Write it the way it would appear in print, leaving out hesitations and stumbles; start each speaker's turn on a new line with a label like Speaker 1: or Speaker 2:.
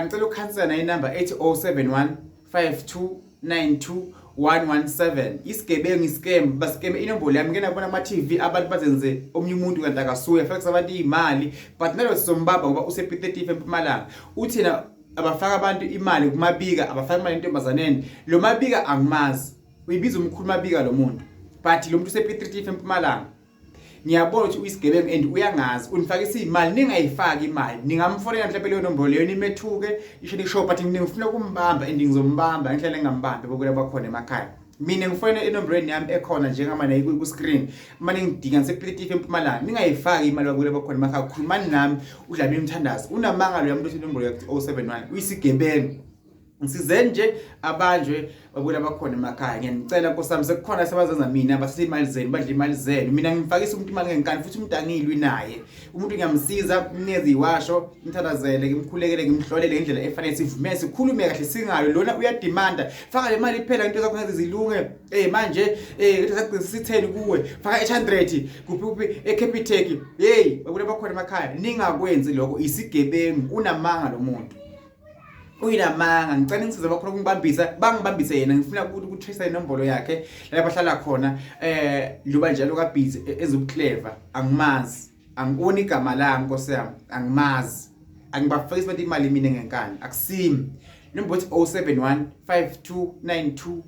Speaker 1: Ngicela ukhansela nayo inamba ethi 071 5292 117. Isigebengu, iscam, baskeme inombolo yami. Ngike nabona kuma-TV abantu bazenze omunye umuntu kanti akasuye, afakisa abantu iy'mali, but nalo sizombamba ngoba use-P35 eMpumalanga. Uthi yena abafaka abantu imali kuMabika, abafaka imali entombazaneni. Lo Mabika angimazi, uyibiza umkhulu Mabika lo muntu, but lo muntu use-P35 eMpumalanga. Ngiyabona ukuthi uyisigebengu and uyangazi, unifakisa imali, ningayifaki imali. Ningamfonela mhlawumbe leyo nombolo leyo, nimethuke isho nisho, but mina ngifuna ukumbamba and ngizombamba ngihlale ngingambambi bokula bakhona emakhaya. Mina ngifonela enombolweni yami ekhona njengamanje ku-screen, uma ningidinga ngise-P35 eMpumalanga. Ningayifaki imali bakule bakhona emakhaya. Khulumani nami, uDlamini Mthandazo. Unamanga loya muntu othi inombolo yakhe 071, uyisigebengu. Ngisizeni nje abanjwe babuyela bakhona emakhaya. Ngiyanicela nkosi yami, sekukhona sebazenza mina, bathathe imali zenu, badle imali zenu. Mina ngimfakisa umuntu imali ngenkani, futhi umuntu angilwi naye. Umuntu ngiyamsiza, mnikeze iwasho, ngimthandazele, ngimkhulekele, ngimhlolele ngendlela efanele, sivume sikhulume kahle, singayo. Lona uyadimanda, faka le mali phela, into zakho ngeke zilunge. Manje into zakho sitheni kuwe, faka 800 kuphi kuphi eCapitec. Hey, babuyela bakhona emakhaya, ningakwenzi lokho, isigebengu, unamanga lo muntu, uyinamanga. Ngicela ngisize bakhona ukungibambisa, bangibambise yena. Ngifuna ukuthi ukutrace inombolo yakhe lapho ahlala khona, luba njalo ka busy ezobuclever. Angimazi, angiboni igama lami, nkosi yami, angimazi, angibafakisi abantu imali mina ngenkani, akusimi. Number 071 5292.